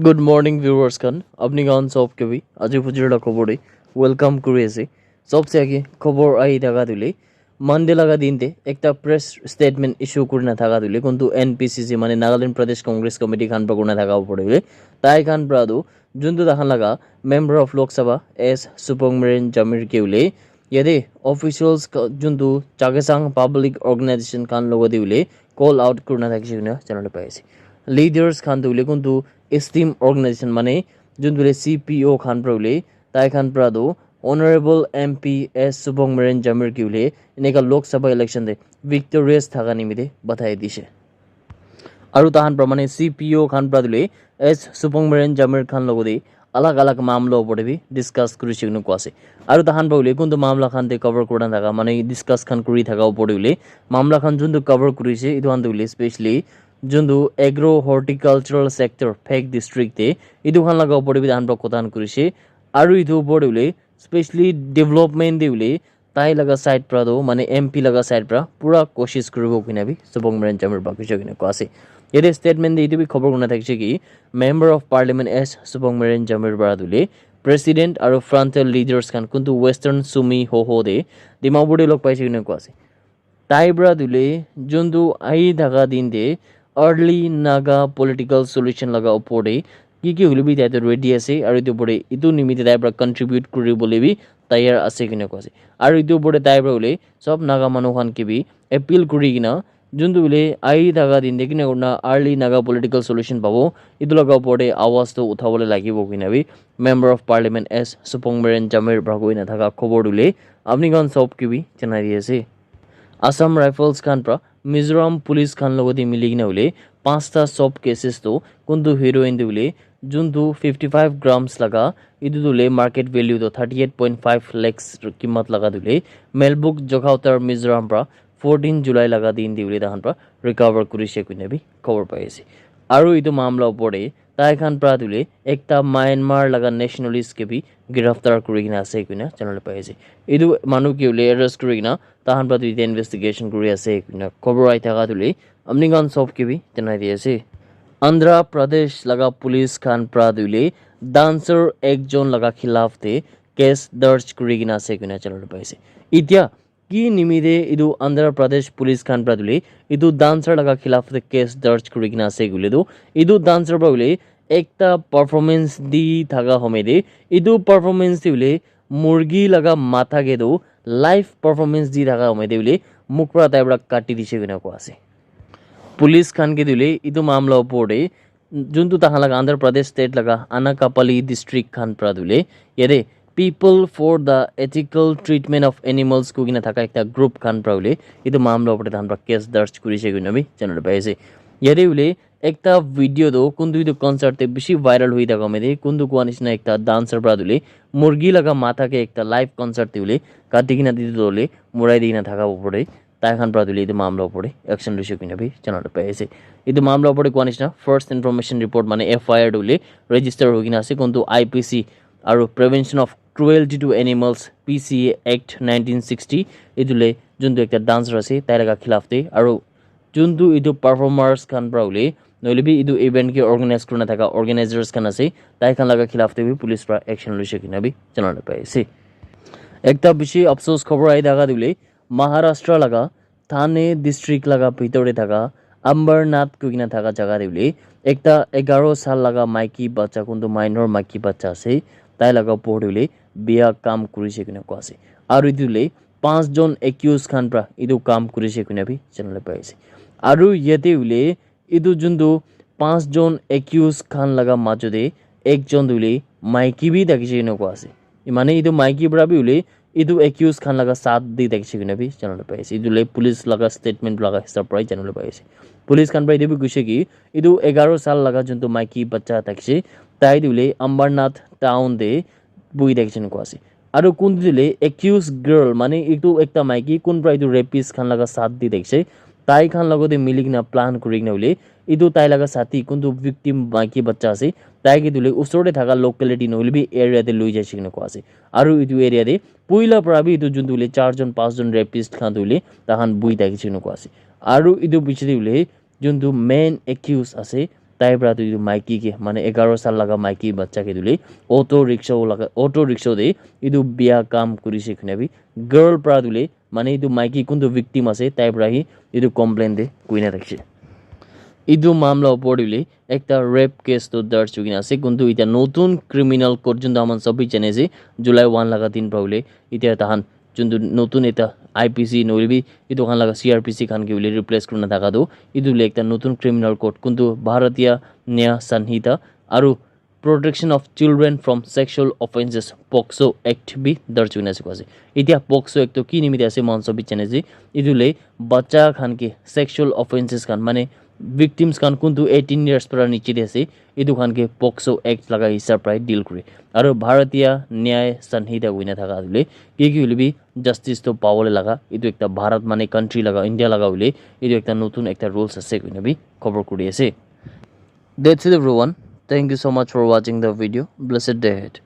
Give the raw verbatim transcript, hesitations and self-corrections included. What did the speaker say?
Good morning, viewers khan. Apni khan sob ke bhi aji phujir la khobor de welcome kuri ase. Sob se age khobor ahi thaka tu le Monday laga din te ekta press statement issue kurina thaka tu le kuntu N P C C mane Nagaland Pradesh Congress Committee khan pra kurina thaka opor de le tai khan pra tu juntu tahan laga member of Lok Sabha S Supong Meren Jamir ke ule yate officials ka- juntu Chakhesang public organization khan logo de ule call out kurina thakishe koina janabole pai ase. Leaders khan tu ule kuntu esteem organization mane juntu ule C P O khan pra ule tai khan pra tu Honorable M P S Supong Meren Jamir ki ule eneka Lok Sabha election te victorious thaka nimite bathai dishe. Aru tahan pra mane C P O khan pra tu le S Supong Meren Jamir khan logo de alag alag mamla opor te bi discuss kurishe koina koa ase. Aru tahan pra ule kuntu mamla khan te cover kurina thaka mane discuss khan kuri thaka opor te ule mamla khan juntu cover kurishe etu khan tu ule specially juntu agro horticultural sector Phek district te etu khan laga opor te bi tahan pra kothan kurishe. Aru etu opor te ule specially development te ule tai laga side pra tu mane M P laga side pra pura koshish kuribo koina bi Supong Meren Jamir pra kuishe koina koa ase. Yate statement te etu bi khobor kurina thakishe ki Member of Parliament S Supong Meren Jamir pra tu le President aru frontal leaders khan kuntu Western Sumi Hoho de Dimapur te log paishe koina koa ase. Tai pra tu le juntu ahi thaka din te early Naga political solution laga opor te ki ki hoile bi tai tu ready ase aru etu opor te etu nimite tai pra contribute kuribole bi tayar ase koina koa ase. Aru etu opor te tai pra hoile sob Naga manu khan ke bi appeal kuri kena juntu hoile ahi thaka din te kina kurina early Naga political solution pabo etu laga opor te awaz tu uthabole lagibo koina bi Member of Parliament S Supong Meren Jamir pra koina thaka khobor tu le apni khan sob ke bi janai di ase. Assam Rifles khan pra Mizoram Police khan logo de mili kena hoile pasta sob cases tu kuntu heroin tu hoile juntu fifty five grams laga etu tu le market value tu thirty eight point five lakhs kimat laga tu le Melbuk Jokhaotar Mizoram pra fourteen July laga din te hoile tahan pra recover kurishe koina bi khobor pai ase. Aru etu mamla opor te tai khan pra tu le ekta Myanmar laga nationalist ke bi giraftar kuri kena ase koina janabole pai ase. Etu manu ke hoile arrest kuri kena tahan pra tu ite investigation kuri ase koina khobor ahi thaka tu le apni khan sob ke bi janai di ase. Andhra Pradesh laga police khan pra tu le dancer ekjon laga khilaf te case darj kuri kena ase koina janabole pai ase. Itya ki nimite etu Andhra Pradesh police khan pra tu le etu dancer laga khilaf te case darj kuri kena ase koile tu etu dancer pra hoile ekta performance di thaka home de etu performance de hoile murgi laga matha ke tu live performance di thaka home de hoile muk pra tai pra kati dishe koina koa ase. Police khan ke tu hoile etu mamla opor te juntu tahan laga Andhra Pradesh state laga Anakapali district khan pra tu hoile yate People for the Ethical Treatment of Animals koi kena thaka ekta group khan pra hoile etu mamla opor te tahan pra case darj kurishe koina bi janabole pai ase. Yate hoile ekta video tu kuntu etu concert te bishi viral hoi thaka home de kuntu koa nishina ekta dancer pra tu hoile murgi laga matha ke ekta live concert te hoile kati kena di tu hoile murai di kena thaka opor te tai khan pra tu hoile etu mamla opor te action loishe koina bi janabole pai ase. Etu mamla opor te koa nishina first information report mane F I R tu hoile register hoi kena ase kuntu I P C aru Prevention of Cruelty to Animals P C A Act nineteen sixty etu le juntu ekta dancer ase tai laga khilaf te aru juntu etu performers khan pra hoile nohoile bi etu event ke organize kurina thaka organizers khan ase tai khan laga khilaf te bi police pra action loishe koina bi janabole pai ase. Ekta bishi afsos khobor ahi thaka tu hoile Maharashtra laga Thane district laga bitor te thaka Ambarnath koi kena thaka jaga te hoile ekta egaro saal laga maiki bacha kuntu minor maiki bacha ase tai laga opor te hoile bia kam kurishe koina koa ase. Aru etu hoile panch jon accused khan pra etu kam kurishe koina bi janabole pai ase. Aru yate hoile etu juntu panch jon accused khan laga majo te ekjon tu hoile maiki bi thakishe koina koa ase. Mane etu maiki pra bi hoile etu accused khan laga saath di thakishe koina bi janabole pai ase. Etu le police laga statement laga hisab pra janabole pai ase. Police khan pra etu bi koishe ki etu egaro saal laga juntu maiki bacha thakishe tai tu hoile Ambarnath town te buhi thakishe koina koa ase. Aru kuntu tu hoile accused girl mane etu ekta maiki kun pra etu rapist khan laga saath di thakishe tai khan logo te mili kena plan kuri kena hoile etu tai laga sathi kuntu victim maiki bacha ase tai ke tu hoile usor te thaka locality nohoile bi area te loi jaishe koina koa ase. Aru etu area te puila pra bi etu juntu hoile char jon panch jon rapist khan tu hoile tai khan buhi thakishe koina koa ase. Aru etu piche te hoile juntu main accused ase tai pra tu etu maiki ke, mane egaro sal laga maiki bacha ke tu le auto rickshaw laga, auto rickshaw de etu bia kam kurise koina bi, girl pra tu le, mane etu maiki kuntu victim ase, tai pra hi etu complain de koina thakishe. Etu mamla opor de le ekta rape case tu darj hoi kena ase, kuntu eta notun criminal code juntu aman sob bi jane ase, July one laga din pra hoi le eta tahan juntu notun eta I P C nohoile bi etu khan laga C R P C khan ke hoile replace kurina thaka tu, etu hoile ekta notun criminal code, kuntu Bharatiya Nyaya Sanhita aru Protection of Children from Sexual Offences, POCSO Act bi darj hoina ase koa ase. Etia POCSO Act to ki nimite ase, mohan sob bi jane ase. Etu hoile bacha khan ke sexual offences khan, mane victims khan kuntu eighteen years para niche de ase, etu khan ke POCSO Act laga hisab para deal kure. Aru Bharatiya Nyaya Sanhita hoina thaka hoile, ki ki hoile bi justice to pawole laga, etu ekta Bharat mane country laga, India laga hoile, etu ekta notun ekta rules ase koina bi khobor kuri ase. That's it everyone. Thank you so much for watching the video. Blessed day ahead.